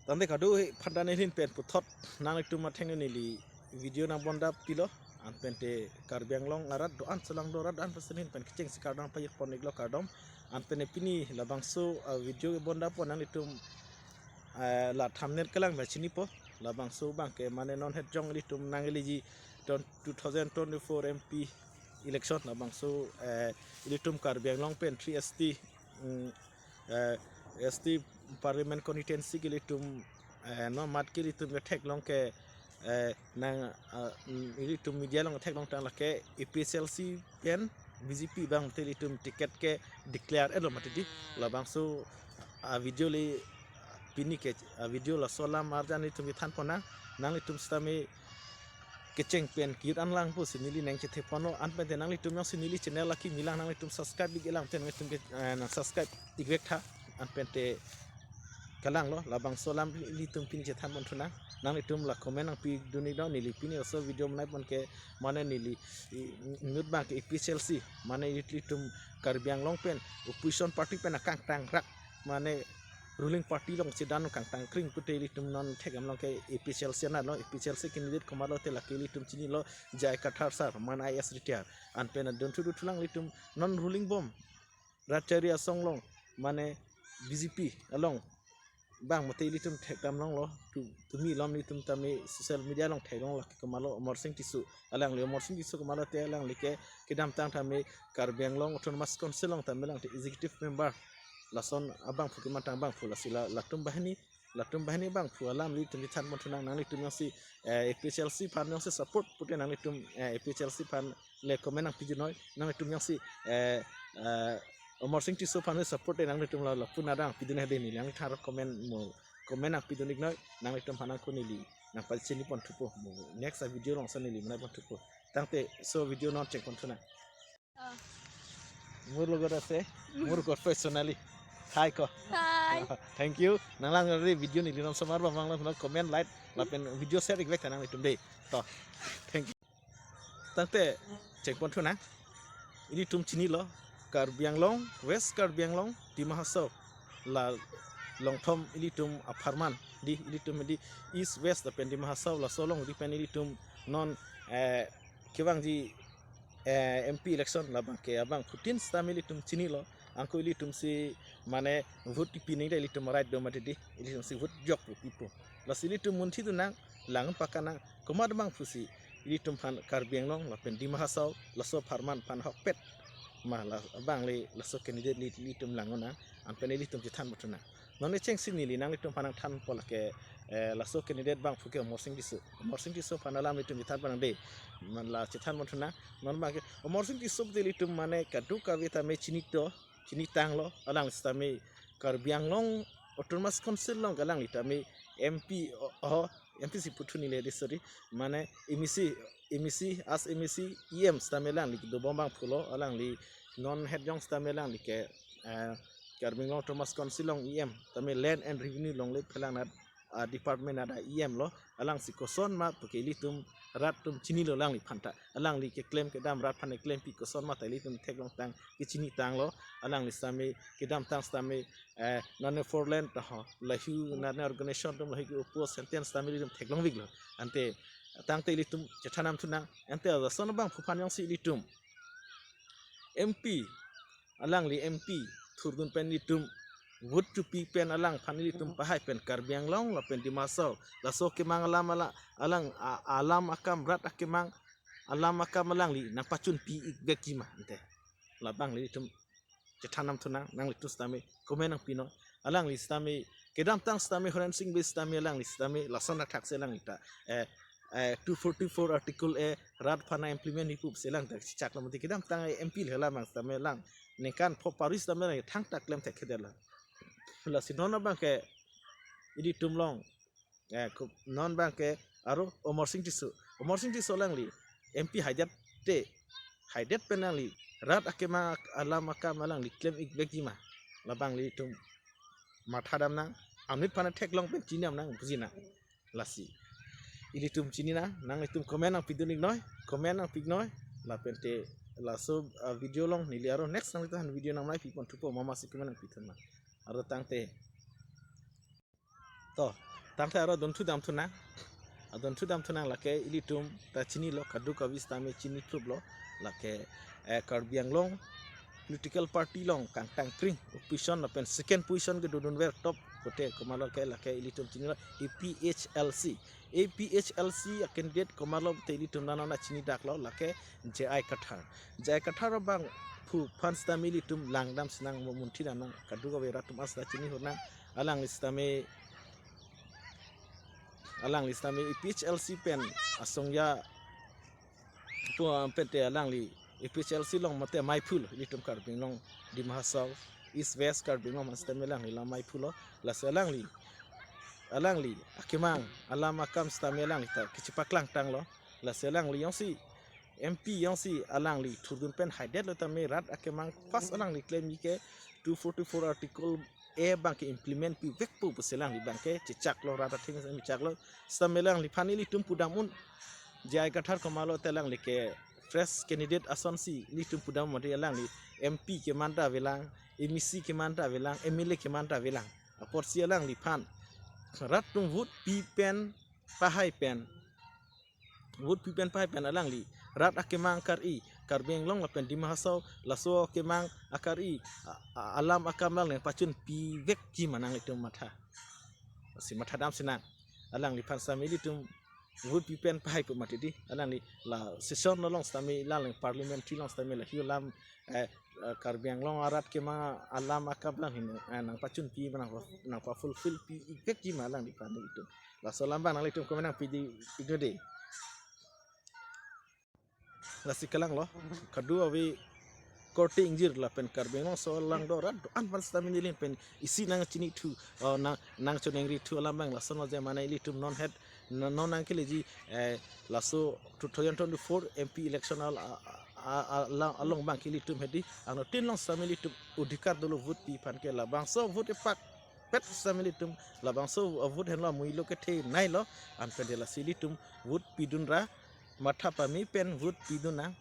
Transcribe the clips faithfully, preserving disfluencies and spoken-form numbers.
Tangte kado-an aphan ta neli ahin pen puthot nanglitum athengno neli video nang bondap pilo, anpen te Karbi Anglong arat do-an, chelang do arat do-an aphan si neli ahin pen kechengsi kardom pajir pon iklo, kardom. Anpen pini labangso, ah, video bondap pon nanglitum, ah, la thumbnail kelang ba chinipo, labangso abangke mane non het jong ilitum nang-eleji ton two thousand twenty-four M P election, labangso, eh, ilitum Karbi Anglong pen three S T, mm, eh, S T Parliament Constituency ke ilitum, eh, non mat ke ilitum ketheklong ke, eh, nang, ah, mm, ilitum media along theklong tang lake A P H L C pen B J P abang te ilitum ticket ke declare-etlo mati di. Labangso, ah, video le pini ke, ah, video laso alam arjan ilitum kethan pon nang, nanglitum sitame kecheng pen ke-use an lang pusi neli nang chethe ponlo, anpen te nanglitum jongsi neli channel akimi lang nanglitum subscribe ik-e lang te nanglitum ke, eh, nang subscribe ik-e tha, anpen te kelanglo, labangso alam ilitum pini chethan pon thu nang, nanglitum la comment nangpidun iknon, neli pini laso video nang bondap pon ke mane neli i-, inut abangke A P H L C, mane ilitum Karbi Anglong pen opposition party pen akangtang rak, mane ruling party along chedan kangtang kring pute ilitum non thek-am long ke A P H L C anatlo, A P H L C candidate komatlo te lake ilitum chinilo, J I Kathar sir, mane I A S retire. Anpen adon thudu thulang ilitum non ruling bom Ratchari asong along, mane B J P along abang mate ilitum thekdam longlo, tu, tumi lom ilitum tame social media along theklong lake komatlo, Amarsing Tisso, alangli Amarsing Tisso komatlo te alangli ke kedamtang tame Karbi Anglong Autonomous Council along tame lang te executive member, lason abangphu kemantang abangphu, lasi la, latum banghini, latum banghini abangphu alam ilitum kethan pon thu nang, nanglitum jongsi, eh, A P H L C aphan jongsi support pute nanglitum, eh, A P H L C aphan le comment nangpidun noi, nanglitum jongsi, eh, eh, Amarsing Tisso aphan support te nanglitum la, lapu nang pidun hedi, neli nangthar comment mo, comment nangpidun iknoi, nanglitum aphan nangko neli nangpachini pon thupo mo, next a video along si neli bondap pon thupo. Tangte laso video non cheng pon thu nang. Ah. Mur logot ase, mur got personally. Hi ko. Hi. Thank you. Nanglang ri video neli non osomar bang lang comment, like, lapen video share ik-e tha nanglitum de. To. Thank you. Tangte cheng pon thu nang. Ilitum chinilo, Karbi Anglong, West Karbi Anglong, Dima Hasao, la longthom ilitum apharman di, ilitum di East West lapen Dima Hasao laso along di pen ilitum non, eh, kevangji, eh, M P election labangke abangphutin sitame ilitum chinilo, anke ilitum si mane vote kipi nangji ta ilitum right do mati di, ilitum si vote jok pu pipo. Lasi ilitum munthidun nang, lang pakan nang, komat abangphu si ilitum aphan Karbi Anglong lapen Dima Hasao laso apharman aphan ahokpet ma la abang le laso candidate le ilitum lang nang, anpen ilitum chethan pon thu nang. Non kechengsi neli nanglitum aphan nangthan pon lake, eh, laso candidate abangphu ke Amarsing Tisso. Amarsing Tisso aphan alam ilitum chethan pon nang de. Man la chethan pon thu nang. Non abangke Amarsing Tisso te ilitum mane kadokave tame chini to, chinitanglo, alangli sitame Karbi Anglong Autonomous Council along alangli tame M P, o, o, M P si pu thu neli de, sorry, mane M E C, M E C, as M E C, E M sitame alangli dobom abangphulo, alangli non het jong sitame alangli ke, eh, Karbi Anglong Autonomous Council along E M, tame Land and Revenue along le phelang nat, ah, department nat E M lo, alangsi kosonma puke ilitum rat atum chinilo alangliphan ta, alangli keklem kedam rat aphan keklempi kosonma ta ilitum theklong tang, kechinitanglo, alangli sitame kedamtang sitame, eh, nane four lane ta ho, lahei nane organization atum lahei ke-oppose sentence sitame ilitum theklongviklo. Ante tangte ilitum chethan nam thu nang, ante lason abangphu aphan jongsi ilitum M P, alangli M P thurdun pen ilitum vote chupi pen alangphan ilitum pahai pen Karbi Anglong lapen Dima Hasao laso kemang alam ala, alang a-, alam akam, rat akemang alam akam alangli nangpachunpi ik vekji ma ante. Labang le ilitum chethan nam thu nang, nanglitum sitame comment nangpi non. Alangli sitame kedamtang sitame Horensing Bey sitame alangli sitame lason athak si alangli ta, eh, eh, two forty-four article A rat aphan implement pi pu si alang ta chechaklo mati, kedamtang M P le labang sitame alang ningkan pho pari sitame alang thangta klem thekthedetlo. Lasi non abangke ilitum along, eh, ku-, non abangke aro Amarsing Tisso. Amarsing Tisso alangli M P haidet te, haidet pen alangli rat akemang ak-, alam akam alangli klem ik vekji ma. Labang le ilitum mathadam nang, amit aphan theklong pen chinidam nang, buji nang. Lasi ilitum chini nang, nanglitum comment nangpidun iknoi, comment nangpi iknoi, lapen te laso, ah, video along neli aro next nanglitum aphan video nangnangpi pon thupo, mama si comment nangpithu ma. Aro tangte. To, Tangte aro adunthu damthunang. Adunthu damthunang lake ilitum ta chinilo, kadokave sitame chini thuplo. Lake, eh, Karbi Anglong political party along kangtangkring opposition lapen second position kedodunver top kote komatlo ke lake ilitum chinilo, A P H L C. A P H L C a-candidate komatlo te ilitum nana chinidaklo, lake J I Kathar. J I Kathar abangphu aphan sitame ilitum langdamsinang, mo munthi damnang, kadokave rat atum an sita chinihurnang. Alangli sitame, alangli sitame A P H L C pen asong ya pu, ah, pente alangli A P H L C along mate maiphu lo, ilitum Karbi Anglong, Dima Hasao, East West Karbi Anglong ma sitame alangli la maiphu lo. Lasi alangli, alangli akemang alam akam sitame alangli ta kachepaklangtanglo. Lasi alangli jongsi M P jongsi alangli thurdun pen haidetlo tame rat akemang first alangli klemji ke two forty-four Article A abangke implement pivekpo pusi alangli abangke chechaklo, rat atheng sitame chaklo. Sitame alangliphan ilitum pudam un, J I Kathar komatlo te alangli ke fresh candidate asonsi ilitum pudam un mate alangli M P keman ta avelang, M A C keman ta avelang, M L A keman ta avelang. Apotsi alangliphan rat atum vote pi pen pahai pen, vote pi pen pahai pen alangli rat akemang akar-i, Karbi Anglong lapen Dima Hasao laso akemang akar-i, a, a, alam akam alangli pachun pivekji ma nanglitum matha. Si mathadamsinang. Alangliphan sitame ilitum vote pi pen pahai pu mati di. Alangli la session along sitame, la lang parliamentary along sitame la hyu alam, eh, eh, Karbi Anglong arat kemang alam akam alangli, eh, nangpachunpi ma nang, nangpa-fulfill pi-ikvekji ma alangliphan ilitum. Laso alam abang nanglitum komat nangpidi ikno de. Lasi kalanglo, kadokave korte ingjir lapen Karbi Anglong aso along do rat do-an aphan sitame neli pen isi nangchinithu, oh, nang, nangchoningrithu alam abang lason aje mane ilitum non het, non, non nangkeleji, eh, laso two thousand twenty-four M P election al, a, a, a, along, along abangke ilitum hedi, anuttin along sitame ilitum odhikar dolo vote pi aphan ke, labangso vote epakpet sitame ilitum labangso vote henlo amuilo kethenei lo, anpente lasi ilitum vote pidun ra, matha pame pen vote pidun nang.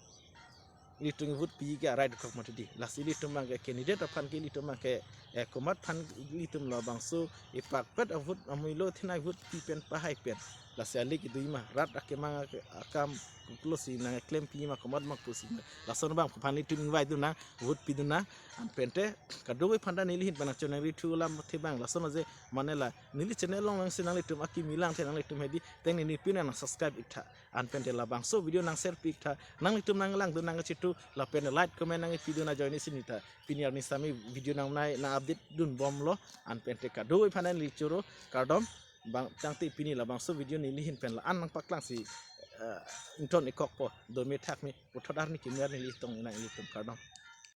Ilitum vote pi ke arai dokok mati di. Lasi ilitum abangke candidate aphan ke ilitum abangke, eh, komat aphan ilitum labangso epakpet avote amuilo thenei vote pi pen pahai pen. Lasi ale kedo ma rat akemang ake-, akam kuklo si nangklempi ma komat abang pusi ma. Lason abangphu aphan ilitum invite dun nang, vote pidun nang. Anpente kadokave aphan ta neli ahin pen nangchoningrithu alam athe abang lason aje mane la neli channel along nangsi nanglitum akimi lang the nanglitum hedi, teng neli pin nang subscribe iktha. Anpente labangso video nangshare pi iktha, nanglitum nanglangdun nangchethu, lapen like comment nangpidun ajoine si neli ta pini arni sitame video nangnei nang-update dunbomlo. Anpente kadokave aphan neli choro kardom. Bang tangte pini labangso video neli ahin pen la-an nangpaklangsi, eh, ington-ikkokpo, dome thakme, puthot arni kimi arni ilitum nang ilitum kardom.